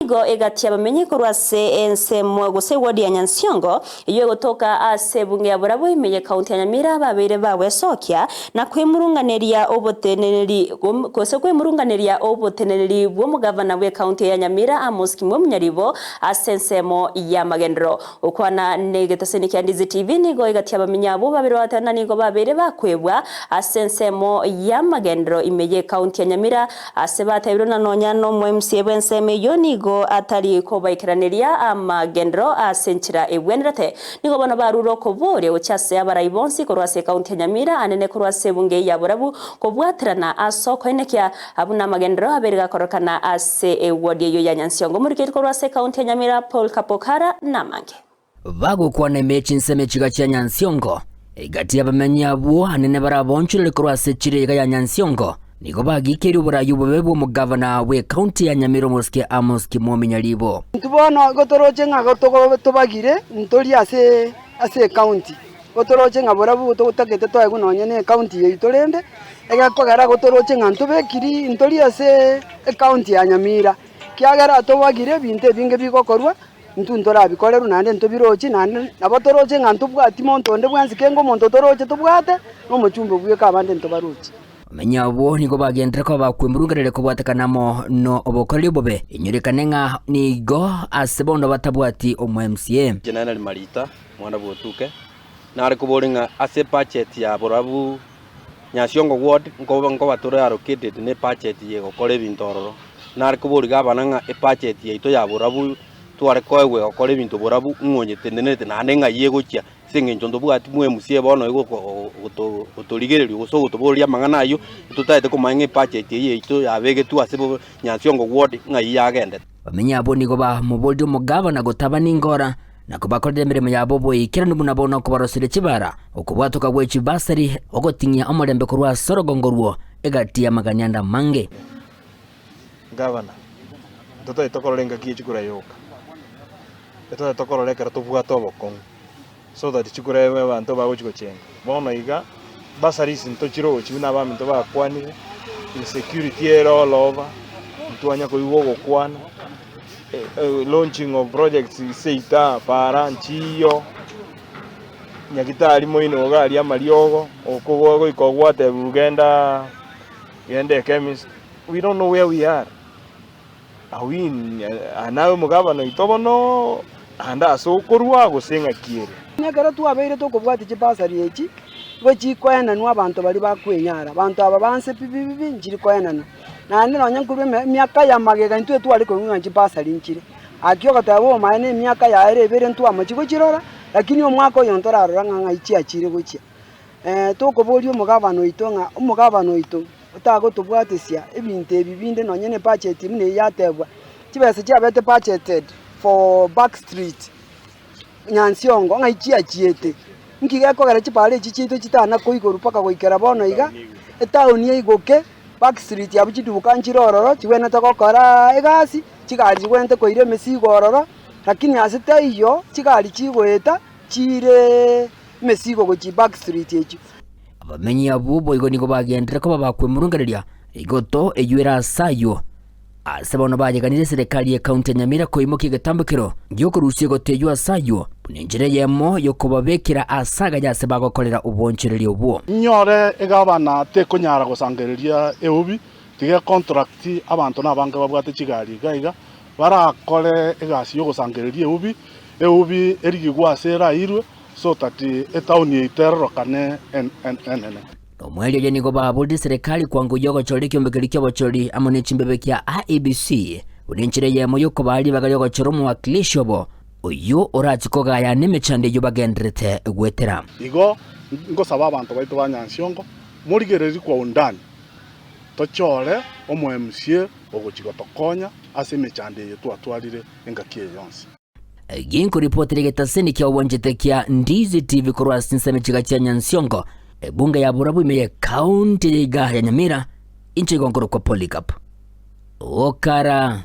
Nigo egati abamenyi korwa ase ensemo gose ewodi ya Nyansiongo eyio egotoka ase ebunge ya Borabu ime y'ekaunti ya Nyamira babeire bagwesokia na kwemurunganeria oboteneneri gose kwemurunganeria oboteneneri bw'omogavana bw'ekaunti ya Nyamira Amos Kimwemu Nyaribo ase ensemo y'amagenderero. Gokwana negetaseni kia Ndizi TV nigo egati abamenyi abwo babere bagatana nigo babeire bakwebwa ase ensemo y'amagenderero ime y'ekaunti ya Nyamira Ase batebirwe na nonya nomo-MCA bw'ensemo eyio nigo atari kobaikeraneria amagenderero ase enchera egwenerete. Nigo bono barure okoboria gochia ase abarai bonsi korwa ase ekaunti ya Nyamira anene korwa ase ebunge eye ya Borabu kobwaterana ase okoenekia buna amagenderero abeire gakorekana ase ewodi eyio ya Nyansiongo. Omorikeri korwa ase ekaunti ya Nyamira Paul Kapokara namange. Bagokwana ime chinsemo echiga chia Nyansiongo, egati y'abamenyi abwo anene baraboonchorere korwa ase chire iga ya Nyansiongo, nigo bagikeirie oboraai obobe bw'omogavana bw'ekaunti ya Nyamira omosike Amos Kimwomi Nyaribo. Intwe bono igo toroche ng'a tobagire ntori ase ase ecounty, igo toroche ng'a barabwo totagete toegwe nonye na ecounty yaito rende, egekogera igo toroche ng'a ntobekiri ntori ase ecounty ya Nyamira, ekiagera tobagire ebinto ebinge bigokorwa. Intwe ntorabikorerwe naende ntobiroche, naende nabo toroche ng'a ntobwati monto onde bwensi kenge omonto toroche tobwate, na omochumbe bweka abande ntobarochi. Abamenyi abwo nigo bagenderere koba bakwemurungereria kobwatekana amo nobokoreri obobe, inyorekane ng'a nigo ase bono batabwati omo-MCA. Inche nere Marita, mwana bw'Otuke, nare koboria ng'a ase ebudget ya borabu Nyasiongo ward nkoba nkoba tore allocated ne ebudget ye gokora ebinto ororo. Nare koboria gavana ng'a ebudget yaito ya borabu tware koegwa egokora ebinto borabu ng'o onyetenenerete naende ng'ai egochia ase eng'encho ntobwati mo MCA bono ogo gotorigereria gose ogotoboreria amang'ana aywo, totagete komanya ng'a ebudget eyio yaito yabegetwe ase bobe Nyansiongo ward ng'ai yagendete. Bamenyi abwo nigo bamoborie omogavana gotaba ningora, na kobakorera emeremo yabo oboikeranu buna bono okobaroseria chibara, okobwatoka gwe chibasari, ogoting'ia omorembe korwa ase orogongo rwo egati y'amagani ande amange. Gavana, ntotagete tokorora engaki ye chikura yoka, etotagete tokorora ekero tobwate obokong'u so that chikura ebe abanto bagochi gochenga. Bono iga, bursaries ntochirochi buna abaminto bakwanire, insecurity ere all over, ntwanya koigwa ogokwana, launching of projects seita, para, nchiyo, Nyagitari moino iga aria amariogo, okwo goika ogwatebiwa genda genda echemist, we don't know where we are. Are we in naye omogabana oito bono ande ase okorwa gose ng'aki ere? Ekero twabeire tokobwatia chibasari echi, nigo chikoenanwa abanto baria bakwenyara, abanto aba banse pi pi pi nchiri koenanwa. Naende nonye nkorwa emiaka ya magega intwe tware koigwa ng'a chibasari nchire. Gaki ogoteba obomaene na emiaka yaye ere ebere ntwamachi gochirora, lakini omwaka oyo ntorarora ng'a ng'ai chiachire gochia. Tokoboria omogabana oito ng'a omogabana oito otagotobwatesia ebinto ebi binde nonye na ebudget buna eyio yatebwa, chibesa chiabete budgeted for back street, Nyansiongo ng'ai chiachiete, nki gekogera chipara echi chiaito chitana koigorwa mpaka goikera bono iga, etown eigoke, back street abwo chiduka nchire ororo chibwenerete gokoraa egasi, chigari chibwenerete koira emesigo ororo, lakini ase taiyo chigari chigoeta chiire emesigo gochia back street echio. Abamenyi abwo boigo nigo bagenderere koba bakwemurungereria rigoto eyio ere ase ayio. Ase bono bayeganirie eserekari y'ekaunti ya Nyamira koimokia egetambokero gi'okorusia egoto eyio ase ayio buna enchera eyemo y'okobabekera ase agaya ase bagokorera obonchoreria obwo. Inyore egavana tekonyara gosangereria eubi, tiga econtract abanto nabange babwate chigari iga iga, barakore egasi y'ogosangereria eubi, eubi erigigwe ase erairwe so that etown yaito erorokane enene. Omoerio oye nigo baborire serikali kwangoyia ogochora ekiombe keria ki'obochori amo ne chimbebe kia IEBC buna enchera eyemo y'okobaa ribaga ri'ogochora omowakilishi obo oyio orache kogayana nemechando eyio bagendererete goetera. Igo ngosaba abanto baito ba Nyansiongo morigererie kwa undani tochore omo MCA ogochia gotokonya ase emechando eye twatwarire engaki eye yonsi. Ginkoripotera egetaseni kia obwanchete kia Ndizi TV korwa ase chinsemo chiga chia Nyansiongo, ebunge ya Borabu ime ye county ya iga ya Nyamira, inche igo nkorokwa Polycarp Okara.